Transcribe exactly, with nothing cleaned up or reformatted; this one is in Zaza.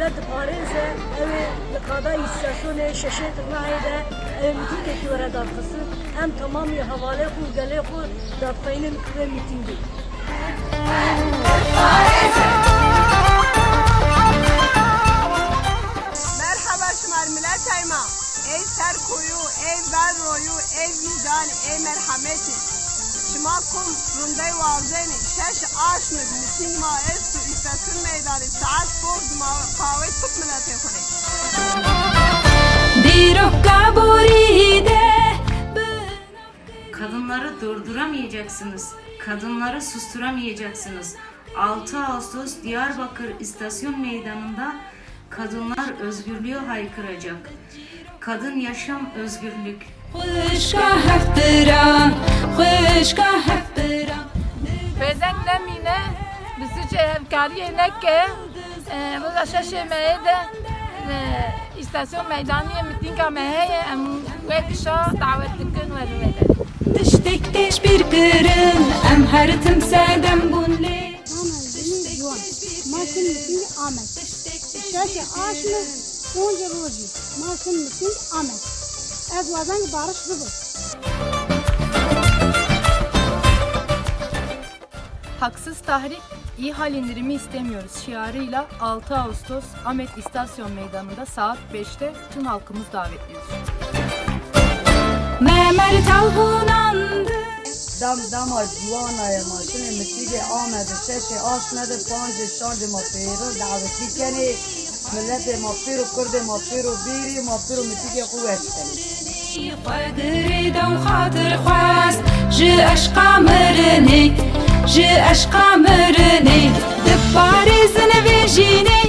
Diparêze ewê li qada îstasyonê şeşê tirnahê de ewê mîtîngekî were dadxistin. Em temamî hevalê xwe û gelê xwe dadxeynin vê mîtîngî. Merheba şima miletay ma. Ey Serkoyû, ey Verroyû, ey Vîcan, ey Merhemetî. Şima kum rindey warzenî, şeş aşmid mîtîng ma esto îstasyon meydanî, saet ponc ma qawey tip miletê xo rê. Dîrok kaborî de bi Kadınları durduramayacaksınız, kadınları susturamayacaksınız. Altı Ağustos Diyarbakır İstasyon Meydanı'nda kadınlar özgürlüğü haykıracak. Kadın yaşam özgürlük. Xwişka hevpira, xwişka hevpira. Fêzek nemîne, bi suçê hevkariyê neke, e, roja şeşê meyê de, e, îstasyon meydaniyê mitînga me heye, em wek şa dawet dikin we li wê derê. Tiştek têj bîr kirin, em her tim sedem bûn lê. Ana, yeni Yuan. Ma şin miting Ahmet. Şeşe aşmı, onca roji. Ma şin miting Ahmet. Ez wazan ki barış bibo. Haksız tahrik, iyi hal indirimi istemiyoruz şiarıyla altı Ağustos Ahmet İstasyon Meydanı'nda saat beşte tüm halkımız davetlidir. Memer Talhunandı. Dam dama ciwanaye ma şinê mitingê Amedê şeşê aşmedê pancê şandê ma pêro davetî kenê. Miletê ma pêro, kurdê ma pêro bêrê, ma pêro mitingê xo weş kenê. Xwe girêda û xatir xwest ji eşqa mirinê, ji eşqa mirinê diparêzin vê jînê.